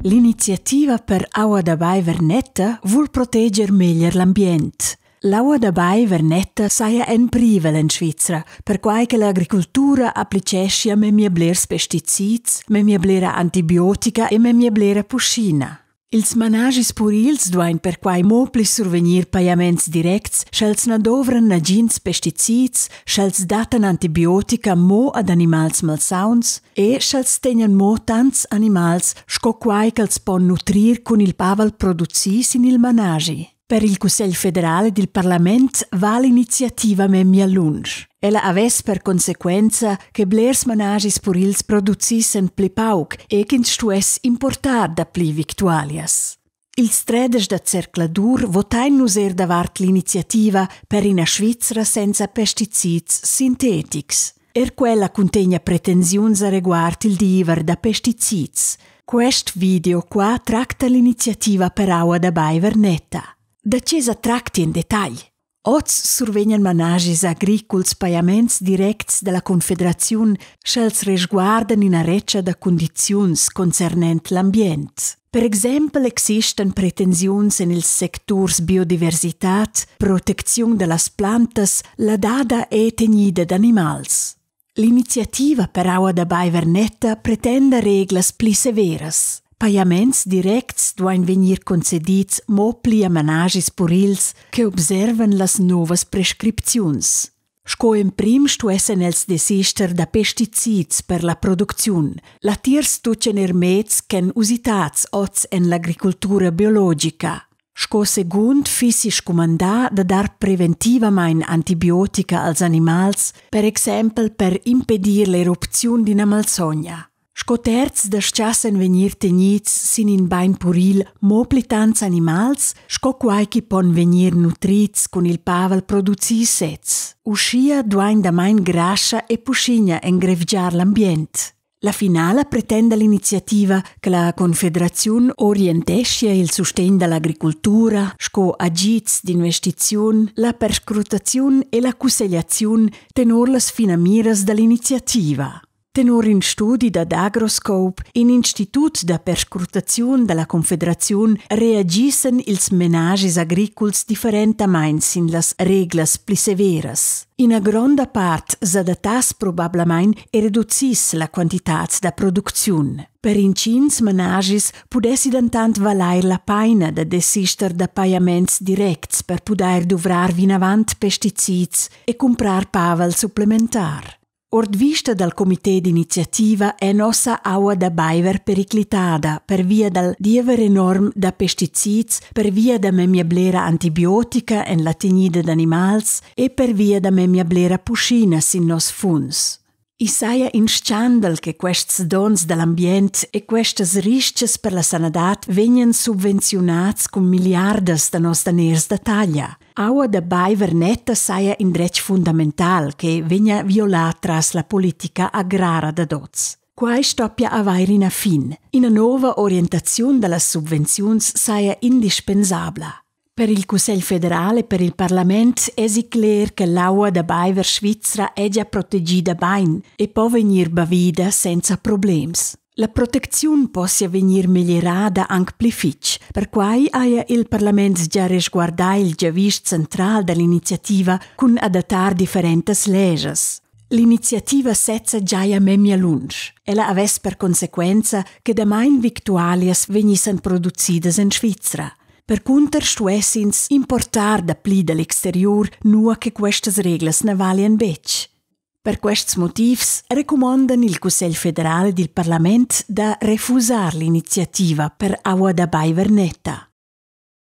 L'iniziativa per aua da baiver netta vul proteger meglier l'ambient. L'aua da baiver netta saja en privel en Svizra, perquai che l'agricultura applicheschia memia blers pesticids, memia blera antibiotica e memia blera puschina. Ils manaschis purils duain perquai mo pli survegnir pajaments directs, sch'els na dovran nagins pesticids, sch'els dattan antibiotica mo ad animals malsauns e sch'els tegnan mo tants animals sco quai ch'els pon nutrir cun il pavel producì sin il manaschi. Per il Cussegl federal ed il parlament va l'iniziativa memia lunsch. Ella avess per consequenza che blers manaschis purils producissen pli pauc e ch'ins stuess importar dapli victualias. Ils 13 da zercladur votain nus er davart l'iniziativa per ina Svizra senza pesticids sintetics. Er quella cuntegna pretensiuns areguard il diever da pesticids. Quest video qua tracta l'iniziativa per aua da baiver netta. Da tge sa tracti en detagl? Oz survegnan manaschis agriculs pajaments directs da la Confederaziun, sch'els resguardan ina retscha da cundiziuns concernent l'ambient. Per exempel existan pretensiuns en ils secturs biodiversitad, protecziun da las plantas, ladada e tegnida d'animals. L'iniziativa per aua da baiver netta pretenda reglas pli severas. Pajaments directs duain vegnir concedids mo pli a manaschis purils che observan las novas prescripziuns. Sco emprim stuessen els desister da pesticids per la producziun. Latiers tutgan er meds ch'èn usitads oz en l'agricultura biologica. Sco segund fissi scumandà da dar preventivamain antibiotica als animals, per exempel per impedir l'erupziun d'ina malsogna. Sco terz dastgassen vegnir tegnids sin in bain puril mo pli tants animals, sco quai ch'i pon vegnir nutrids cun il pavel producì sez. Uschia duain damain grascha e puschigna engrevgiar l'ambient. La finala pretenda l'iniziativa che la Confederaziun orienteschia il sustegn da l'agricultura sco agids d'investiziun, la perscrutaziun e la cussegliaziun tenor las finamiras da l'iniziativa. Tenor in studi dad Agroscope, in institut da perscrutaziun da la Confederaziun, reagissen ils menaschis agriculs differentamain sin las reglas pli severas. Ina gronda part s'adattass probablamain e reduciss la quantitad da producziun. Per intgins manaschis pudessi dentant valair la paina da desister da pajaments directs per pudair duvrar vinavant pesticids e cumprar pavel supplementar. Ord vista dal comité d'iniziativa è nossa aua da baiver periclitada pervia dal diever enorm da pesticids, pervia da memia blera antibiotica en la tegnida d'animals e pervia da memia blera puschina sin noss funs. I saja in scandal che quests donns da l'ambient e questas ristgas per la sanadad vegnan subvenziunads cun milliardas da noss daners da taglia. Aua da baiver netta saja in dretg fundamental che vegna violà tras la politica agrara dad oz. Quai stoppia avair ina fin. Ina nova orientaziun da las subvenziuns saja indispensabla. Per il Cussegl federal e per il parlament èsi cler che l'aua da baiver svizra è gia protegida bain e po vegnir bavida senza problems. La protecziun possia vegnir meglierada anc pli fitg. Perquai haja il parlament gia resguardà il giavisch central da l'iniziativa cun adattar differentas leschas. L'iniziativa sezza giaja memia lunsch. Ella avess per consequenza che damain victualias vegnissan producidas en Svizra. Percunter stuess ins importar dapli da l'exteriur, nua che questas reglas na valian betg. Per quests motivs recumondan il Cussegl federal ed il parlament da refusar l'iniziativa per aua da baiver netta.